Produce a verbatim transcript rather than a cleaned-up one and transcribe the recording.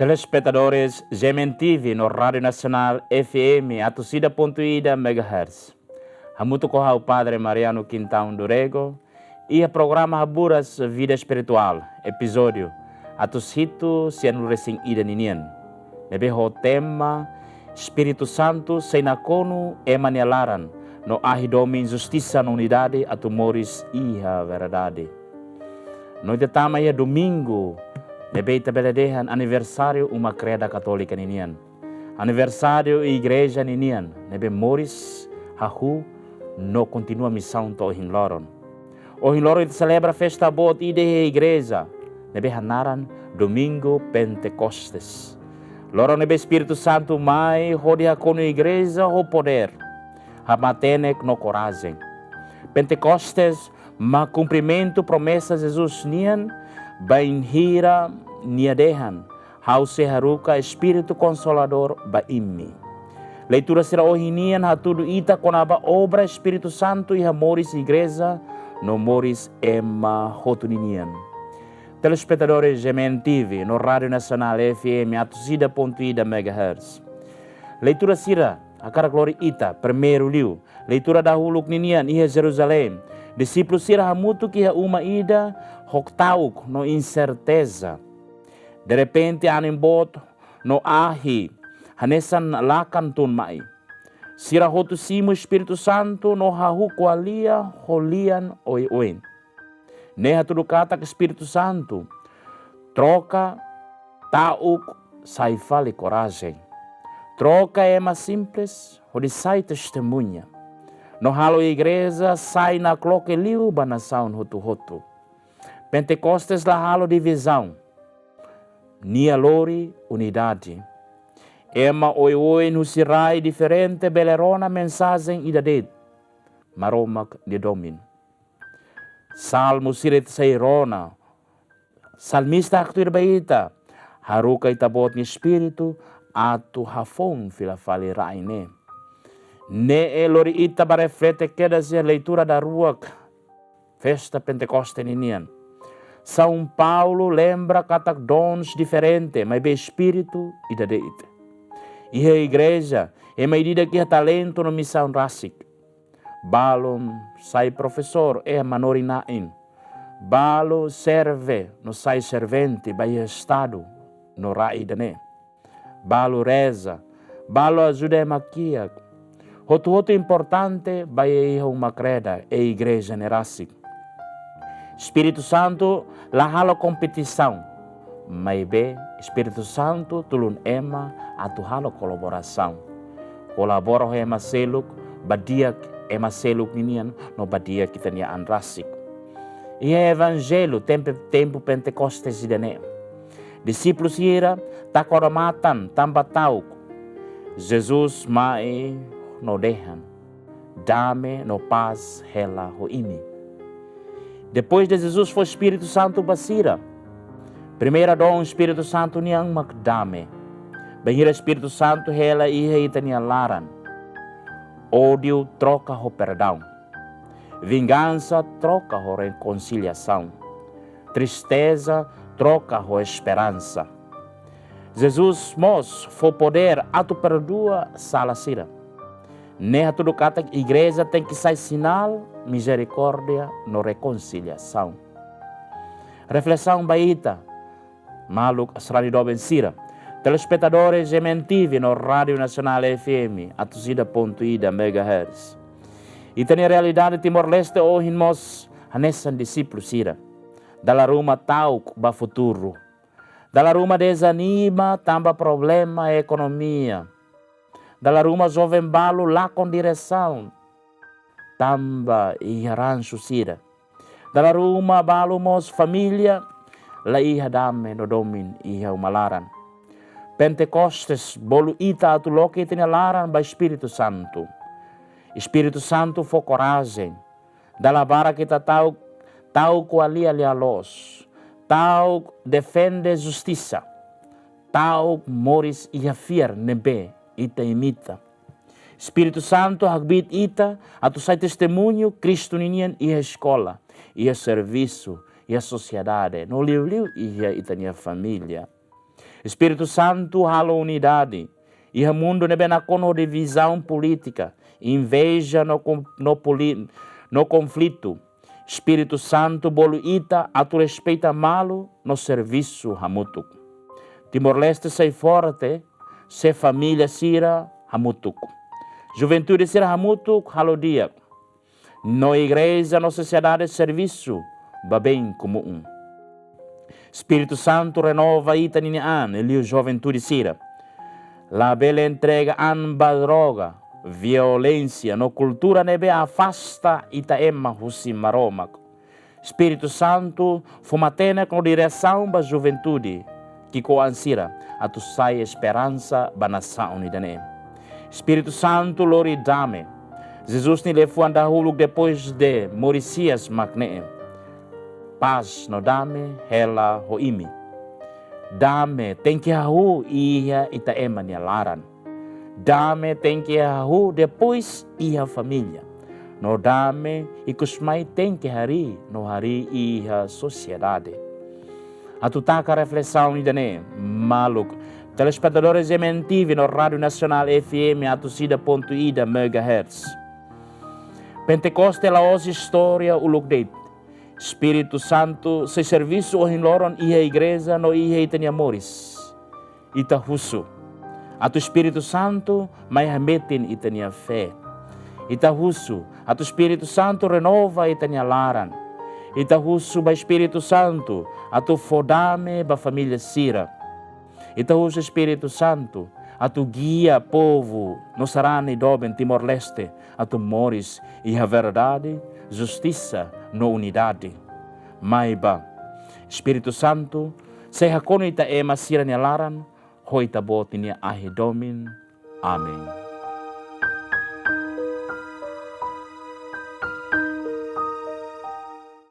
Telespetadores G M N T V no Rádiu Nasionál F M atus ida pontu ida megahertz. Hamutuk ho ha'u Padre Mariano Quintão do Rego, iha programa Haburas Vida Espirituál, epizódiu atus hitu sianulu-resin-ida ninian. Ne'ebé ho tema Espíritu Santu sei nakonu ema nia laran, no ahi domin justisa no unidade atu moris iha verdade. No ita tama iha domingu ne'ebé ita bele dehan aniversáriu uma kreda katólika ninian. Aniversáriu igreja ninian, ne'ebé moris, hahú, no kontinua misaun to'o ohin loron. Ohin loron ita selebra festa boot ida iha igreja, ne'ebé hanaran Domingu Pentekostes. Loron ne'ebé Espíritu Santu mai hodi hakonu igreja ho podér, hanesan matenek no korajen. Pentekostes mak kumprimentu promesa Jesus nian, bainhira nia dehan: Ha'u sei haruka Espíritu Konsoladór ba imi. Leitura sira ohin nian hatudu ita kona-ba obra Espíritu Santu iha moris igreja no moris ema hotu ninian. Telespetadores G M N T V no Rádiu Nasionál F M atus ida pontu ida megahertz. Leitura sira hakarak lori ita, primeiru liu, leitura dahuluk ninian iha Jerusalém. Dixípulu sira hamutuk iha uma ida ho ta'uk no inserteza. Derrepente anin boot no ahi hanesan lakan tun mai. Sira hotu simu Espíritu Santu no hahú ko'alia ho lian oioin. Ne'e hatudu katak Espíritu Santu troka ta'uk sai fali korajen. Troka ema simples hodi sai testemuña. No halo igreja sai nakloke liu ba nasaun hotu-hotu. Pentekostes la halo divizaun. Nia lori unidade. Ema oioin husi rai diferente bele rona mensajen ida de'it: Maromak nia domin. Salmu sira ita sei rona. Salmista haktuir ba ita: Haruka Ita-Boot nia Espíritu atu hafoun fila fali rai ne'e. Ne'e lori ita ba reflete kedas iha leitura daruak festa Pentekostes ninian. São Paulo lembra katak dons diferente, maibé Espíritu ida de'it. Iha igreja, ema ida-idak iha talentu no misaun rasik. Balun sai profesór iha manorin-na'in. Balu serve no sai servente ba iha Estadu no rai ida-ne'e. Balu reza, balu ajuda ema kiak. Hotu-hotu importante ba iha uma kreda, iha igreja ne'e rasik. Espíritu Santu la halo kompetisaun, maibé Espíritu Santu tulun ema atu halo kolaborasaun. Kolabora ho ema seluk, ba di'ak ema seluk ninian no ba di'ak ita-nia an rasik. Iha Evanjellu tempu, tempu Pentekostes ida-ne'e, dixípulu sira taka odamatan tanba ta'uk. Jesus mai no dehan: Dame no pás hela ho imi. Depois de Jesus fó Espíritu Santu ba sira, primeira don Espíritu Santu nian mak dame. Bainhira Espíritu Santu hela iha ita-nia laran, ódiu troka ho perdaun. Vingansa troka ho rekonsiliasaun. Tristeza troka ho esperansa. Jesus mós fó podér atu perdua sala sira. Ne'e hatudu katak igreja tenke sai sinál mizerikórdia no rekonsiliasaun. Reflesaun ba ita, maluk sarani doben sira, telespetadores G M N T V no Rádiu Nasionál F M atus ida pontu ida megahertz. Ita-nia realidade Timor-Leste ohin mós hanesan dixípulu sira. Dala ruma ta'uk ba futuru. Dala ruma dezanima tanba problema ekonomia. Dala ruma joven balu lakon diresaun tanba iha ransu sira. Dala ruma balu mós família la iha dame no domin iha uma laran. Pentekostes bolu ita atu loke ita-nia laran ba Espíritu Santu. Espíritu Santu fó korajen. Dala barak ita ta'uk, ta'uk ko'alia lia-loos, ta'uk defende justisa, ta'uk moris iha fiar ne'ebé ita imita. Espíritu Santu hakbiit ita atu sai testemuñu Kristu ninian iha eskola, iha servisu, iha sosiedade, no liuliu iha ita-nia família. Espíritu Santu halo unidade iha mundu ne'ebé nakonu ho divizaun polítika, inveja no kon-, no poli-, no konflitu. Espíritu Santu bolu ita atu respeita malu no servisu hamutuk. Timor-Leste sai forte se família sira hamutuk. Juventude sira hamutuk halo di'ak. No igreja no sosiedade servisu ba bem comum. Espíritu Santu renova ita-nia an, liuliu juventude sira. Labele entrega an ba droga, violénsia no kultura ne'ebé afasta ita ema husi Maromak. Espíritu Santu fó matenek no diresaun ba juventude ki'ikoan sira atu sai esperansa ba nasaun ida-ne'e. Espíritu Santu lori dame. Jesus nia liafuan dahuluk depois de moris hi'as mak ne'e: Pás no dame hela ho imi. Dame tenke hahú iha ita ema nia laran. Dame tenke hahú depois iha família. No dame ikus mai tenke harii no harii iha sosiedade. Atu taka reflesaun ida-ne'e, maluk telespetadores M N T V no Rádiu Nasionál F M atus ida pontu ida megahertz. Pentekoste la'ós istória uluk de'it. Espíritu Santu sei servisu ohin loron iha igreja no iha ita-nia moris. Ita husu atu Espíritu Santu mai hametin ita-nia fé. Ita husu atu Espíritu Santu renova ita-nia laran. Ita husu ba Espíritu Santu atu fó dame ba família sira. Ita husu Espíritu Santu atu gia povu no sarani doben Timor-Leste atu moris iha verdade, justisa no unidade. Maibé Espíritu Santu sei hakonu ita ema sira-nia laran ho Ita-Boot nia ahi domin. Amen.